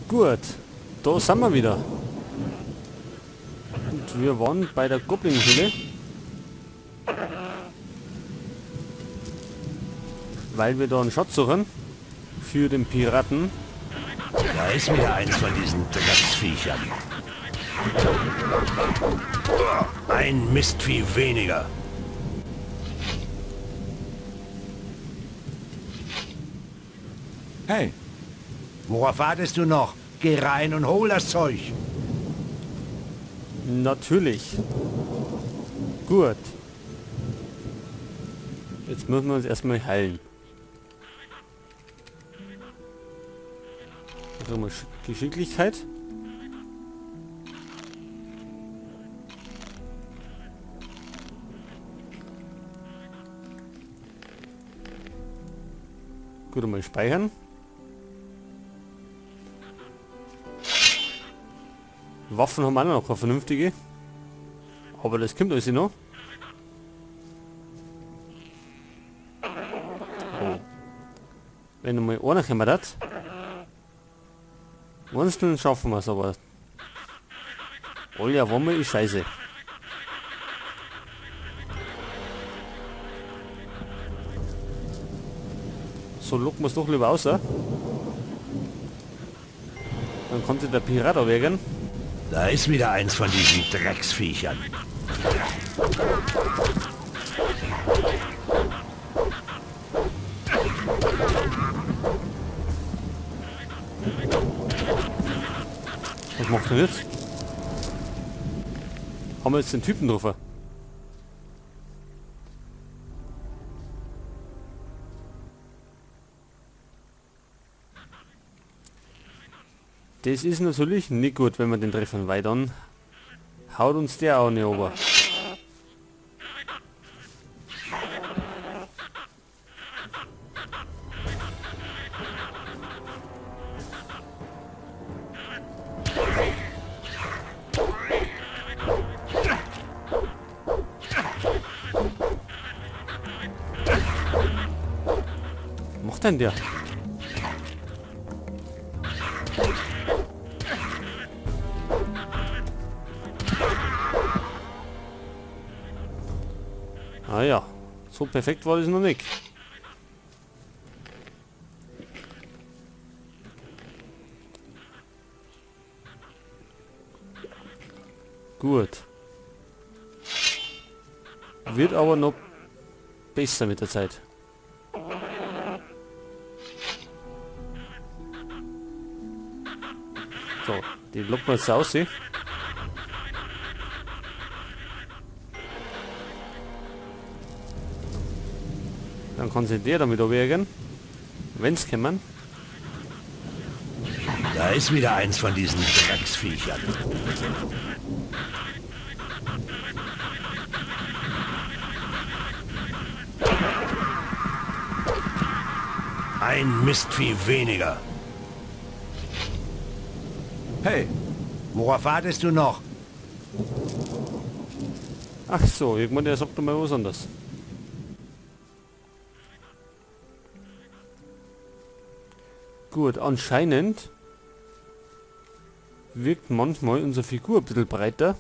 Gut, da sind wir wieder. Und wir waren bei der Goblin-Höhle. Weil wir da einen Schatz suchen. Für den Piraten. Da ist wieder eins von diesen Drecksviechern. Ein Mistvieh weniger. Hey. Worauf wartest du noch? Geh rein und hol das Zeug. Natürlich. Gut. Jetzt müssen wir uns erstmal heilen. Geschicklichkeit. Gut, einmal speichern. Waffen haben wir auch noch keine vernünftige. Aber das kommt alles noch. Oh. Wenn einmal einer kommen hat. Einzeln schaffen wir es aber. Alle auf einmal ist scheiße. So locken wir es doch lieber aus, oder? Dann kann sich der Pirat erwägen. Da ist wieder eins von diesen Drecksviechern. Was macht er jetzt? Haben wir jetzt den Typen drauf? Das ist natürlich nicht gut, wenn wir den treffen, weil dann haut uns der auch nicht runter. Was macht denn der? Ah ja, so perfekt war das noch nicht. Gut. Wird aber noch besser mit der Zeit. So, die locken wir jetzt aus. Dann kann sich der damit abwägen, wenn's kommen. Da ist wieder eins von diesen Drecksviechern. Ein Mistvieh weniger. Hey, worauf wartest du noch? Ach so, irgendwann der sagt doch mal was anderes. Gut, anscheinend wirkt manchmal unsere Figur ein bisschen breiter.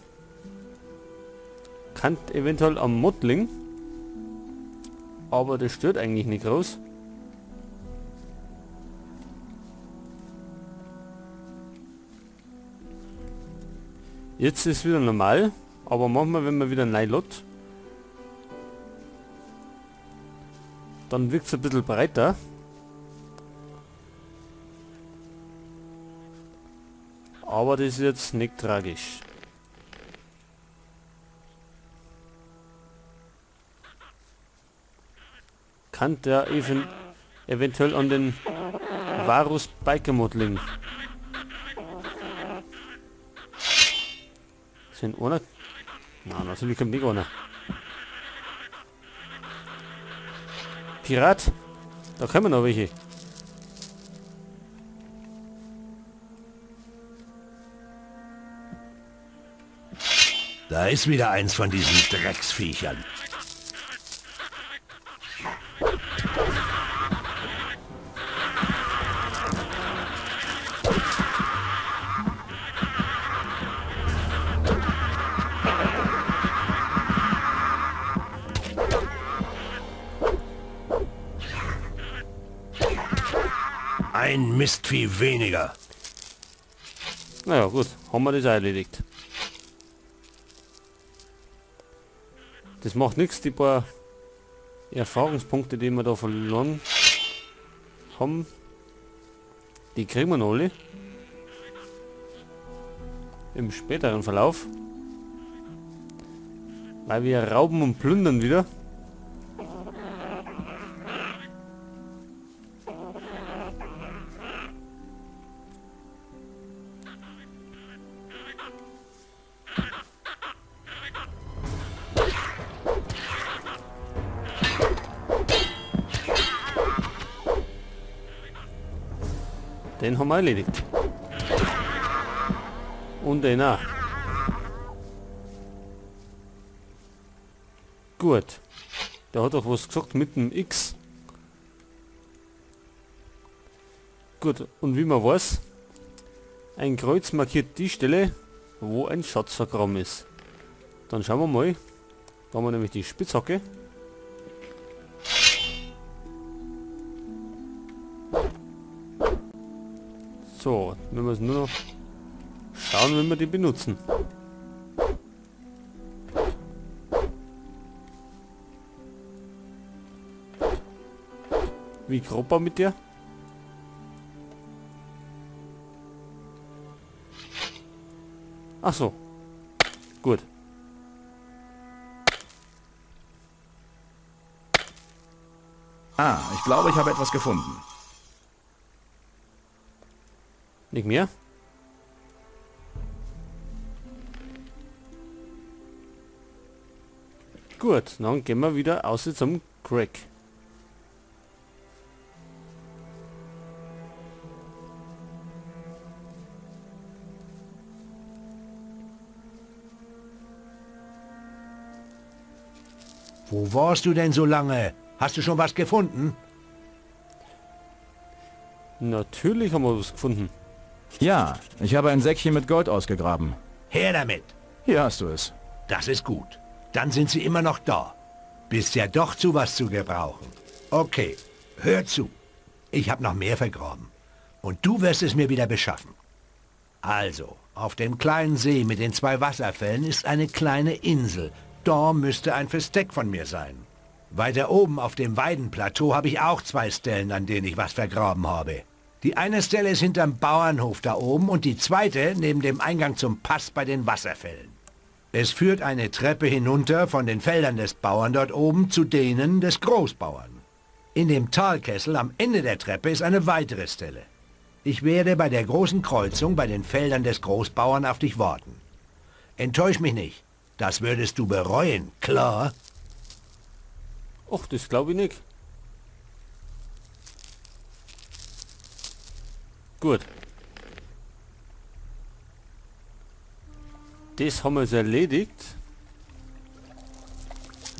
Kann eventuell am Mod liegen. Aber das stört eigentlich nicht groß. Jetzt ist wieder normal, aber manchmal, wenn man wieder neu lädt, dann wirkt es ein bisschen breiter. Aber das ist jetzt nicht tragisch. Kann der eventuell an den Varus Biker Mod liegen. Sind ohne? Na, natürlich kommt nicht ohne. Pirat? Da kommen noch welche. Da ist wieder eins von diesen Drecksviechern. Mistvieh weniger. Naja, gut. Haben wir das auch erledigt. Das macht nichts, die paar Erfahrungspunkte, die wir da verloren haben, die kriegen wir noch alle. Im späteren Verlauf. Weil wir rauben und plündern wieder. Den haben wir erledigt. Und den auch. Gut. Der hat doch was gesagt mit dem X. Gut, und wie man weiß, ein Kreuz markiert die Stelle, wo ein Schatz vergraben ist. Dann schauen wir mal. Da haben wir nämlich die Spitzhacke. So, wir müssen nur noch schauen, wenn wir die benutzen. Wie grob war mit dir? Ach so. Gut. Ah, ich glaube, ich habe etwas gefunden. Nicht mehr? Gut, dann gehen wir wieder aus zum Craig. Wo warst du denn so lange? Hast du schon was gefunden? Natürlich haben wir was gefunden. Ja, ich habe ein Säckchen mit Gold ausgegraben. Her damit! Hier hast du es. Das ist gut. Dann sind sie immer noch da. Bist ja doch zu was zu gebrauchen. Okay, hör zu. Ich habe noch mehr vergraben. Und du wirst es mir wieder beschaffen. Also, auf dem kleinen See mit den 2 Wasserfällen ist eine kleine Insel. Da müsste ein Versteck von mir sein. Weiter oben auf dem Weidenplateau habe ich auch 2 Stellen, an denen ich was vergraben habe. Die eine Stelle ist hinterm Bauernhof da oben und die zweite neben dem Eingang zum Pass bei den Wasserfällen. Es führt eine Treppe hinunter von den Feldern des Bauern dort oben zu denen des Großbauern. In dem Talkessel am Ende der Treppe ist eine weitere Stelle. Ich werde bei der großen Kreuzung bei den Feldern des Großbauern auf dich warten. Enttäusch mich nicht. Das würdest du bereuen, klar? Och, das glaube ich nicht. Gut. Das haben wir jetzt erledigt.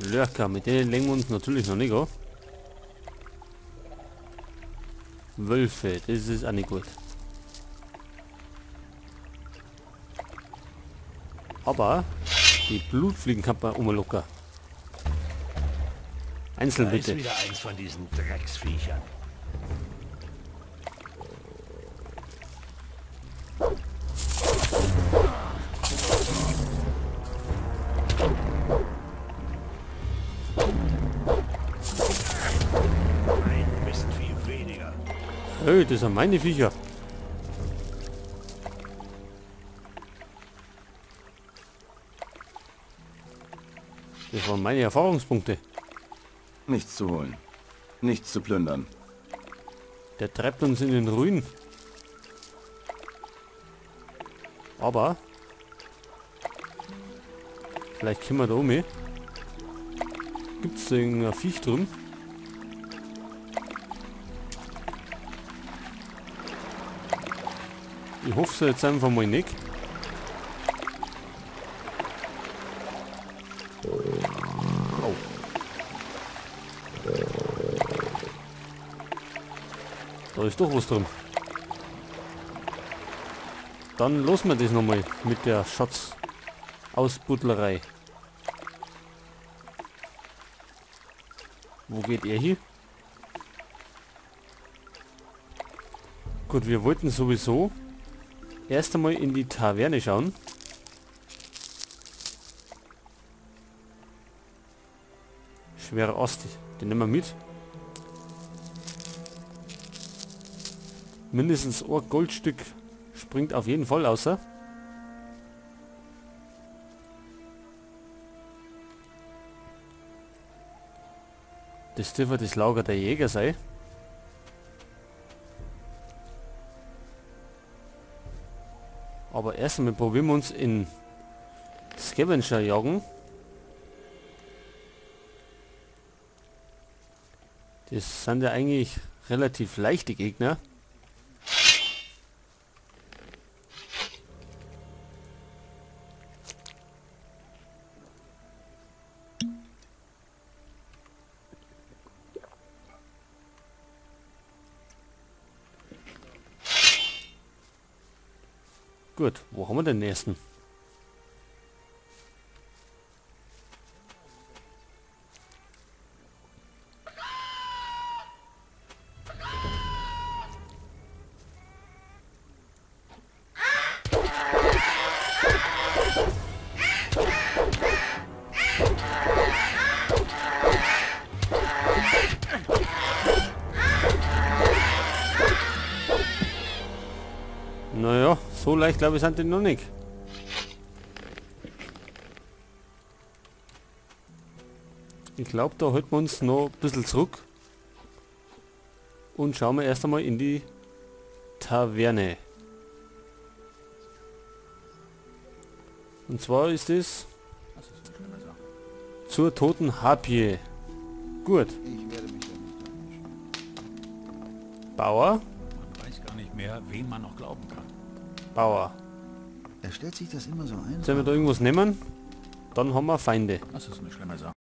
Lurker, mit denen lenken wir uns natürlich noch nicht auf. Wölfe, das ist auch nicht gut. Aber die Blutfliegen kann man umlocken. Einzeln bitte. Da ist wieder eins von diesen Drecksviechern. Ein Mistvieh weniger. Hey, das sind meine Viecher. Das waren meine Erfahrungspunkte. Nichts zu holen. Nichts zu plündern. Der treibt uns in den Ruin. Aber vielleicht können wir da um. Gibt's da irgendein Viech drin? Ich hoffe es jetzt einfach mal nicht. Oh. Da ist doch was drin. Dann lassen wir das nochmal mit der Schatzausbuddlerei. Wo geht er hier? Gut, wir wollten sowieso erst einmal in die Taverne schauen. Schwerer Ost, den nehmen wir mit. Mindestens ein Goldstück springt auf jeden Fall außer. Das dürfte das Lager der Jäger sein. Aber erst einmal probieren wir uns in Scavenger jagen. Das sind ja eigentlich relativ leichte Gegner. Gut, wo haben wir den nächsten? Naja, so leicht glaube ich sind die noch nicht. Ich glaube, da halten wir uns noch ein bisschen zurück. Und schauen wir erst einmal in die Taverne. Und zwar ist es zur toten Harpie. Gut. Bauer. Man weiß gar nicht mehr, wem man noch glauben kann. Bauer. Er stellt sich das immer so ein. Sollen wir da irgendwas nehmen? Dann haben wir Feinde. Das ist eine schlimme Sache.